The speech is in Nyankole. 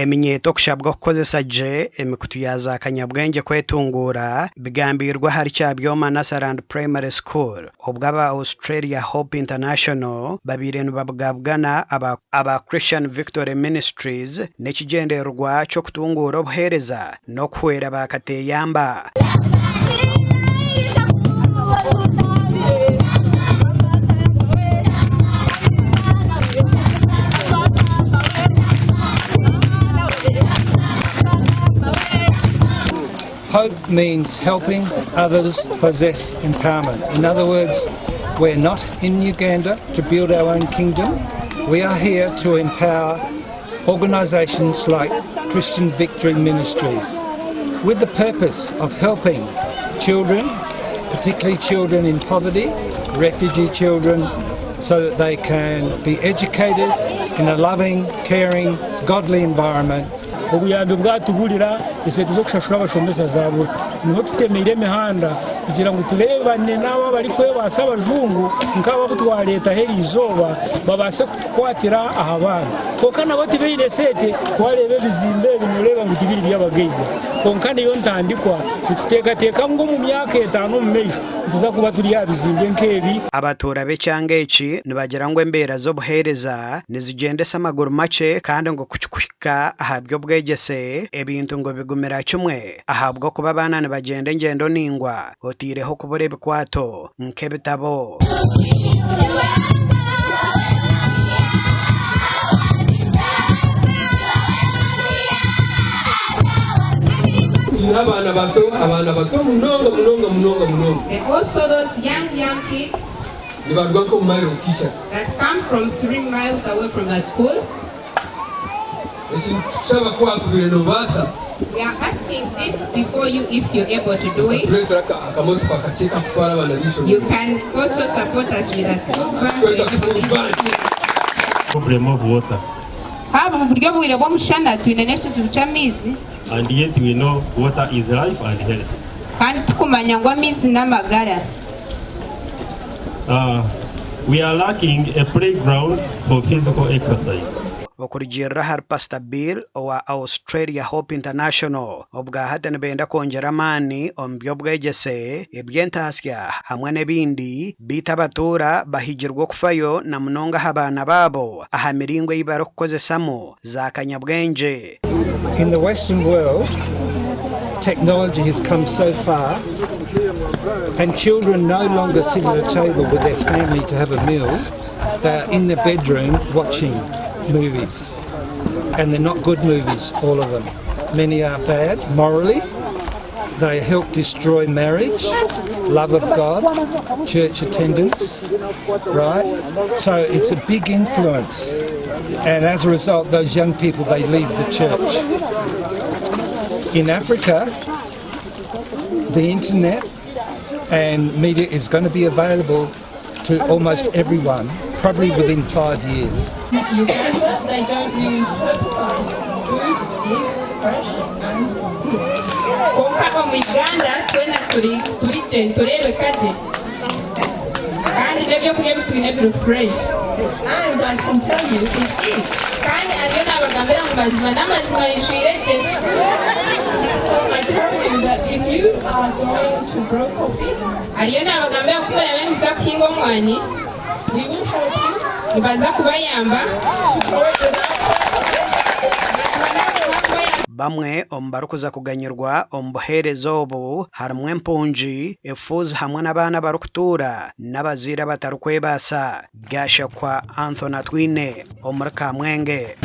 Eminyeeto okushabwa kukozesa gye emikutu ya zaakanyabwengye kwetunguura bigambiirwe ahari Kyabyoma Nursery and Primary School obwo aba Australia Hope International babaire nibabugabugana aba aba Christian Victory Ministries n'ekigyendererwa ky'okutunguura obuheereza n'okuhwera ba kateeyamba. Hope means helping others possess empowerment. In other words, we're not in Uganda to build our own kingdom. We are here to empower organizations like Christian Victory Ministries with the purpose of helping children, particularly children in poverty, refugee children, so that they can be educated in a loving, caring, godly environment. Obuyambi bwatuburira, esente z'okushashura abashomesa zaabura. Niho tutemeire emihanda kugira ngu tureebane n'abo abarikwebaasa abajungu nk'abo abu twareetaho eriizooba babaase kutukwatira aha baana. Kwonka nabo tibaine sente, wareeba ebizimbe ebi nooreeba ngu tibiri by'abagaiga. Kwonka niyo ntandikwa, nituteekateeka ngu omu myaka etaano omu maisho nituza kuba turi aha bizimbe nk'ebi. Abatuura b'ekyanga eki nibagira ngu embeera z'obuheereza nizigyendesa amaguru makye kandi ngu ku kikuhika aha by'obwegyese ebintu ngu bigumira kimwe ahabw'okuba abaana nibagyenda engyendo naingwa oteireho okubura ebikwato nk'ebitabo. Twine abaana bato, abaana bato munonga munonga munonga munonga. There are also those young, young kids Nibaruga nk'omu mairo nk'ishatu. that come from 3 miles away from the school. Eki nitukushaba ku wakubaire noobaasa. We are asking this before you if you're able to do it. Tureetera akamotoka kakye kakutwara abaana b'eishomero. You can also support us with a school van to Tweta enable school these van. kids. Problem of water. Haba buri obwire bw'omushana twine n'ekizibu ky'amaizi. And yet we know water is life and health. Kandi tukumanya ngu amaizi n'amagara. We are lacking a playground for physical exercise. Okurugiirira ahari Pastor Bill owa Australia Hope International, obwahati nibenda kwongyera amaani omu by'obwegyese, eby'entaasya hamwe n'ebindi beitu abatuura bahigirwe okufayo na munonga aha baana baabo aha miringo ei barikukozesamu zaakanyabwengye. In the Western world, technology has come so far, and children no longer sit at a table with their family to have a meal. They are in their bedroom watching movies. And they're not good movies, all of them. Many are bad morally. They help destroy marriage, love of God, church attendance, right? So it's a big influence. And as a result, those young people, they leave the church. In Africa, the internet and media is going to be available to almost everyone, probably within 5 years. Uganda, they don't use herbicides. Food is fresh and good. Konka omu Uganda twena turi turi gye, nitureebeka gye kandi n'ebyokurya ebi twine biri fresh. And I can tell you it is. Kandi ariyo nabagambira ngu mazima n'amazima yijwire gye. So I tell you that if you are going to grow coffee, Ariyo nabagambira ngu murabe nimuza kuhinga omwani, we will help you nibaza kubayamba to grow it without mazima n'amazima kubayamba. Bamwe omu barikuza kuganyirwa omu buheereza obu harimu empungi, efuuzi hamwe n'abaana abarikutuura n'abazaire abatarikwebaasa. Gashakwa Anthony Atwine omuri Kamwenge.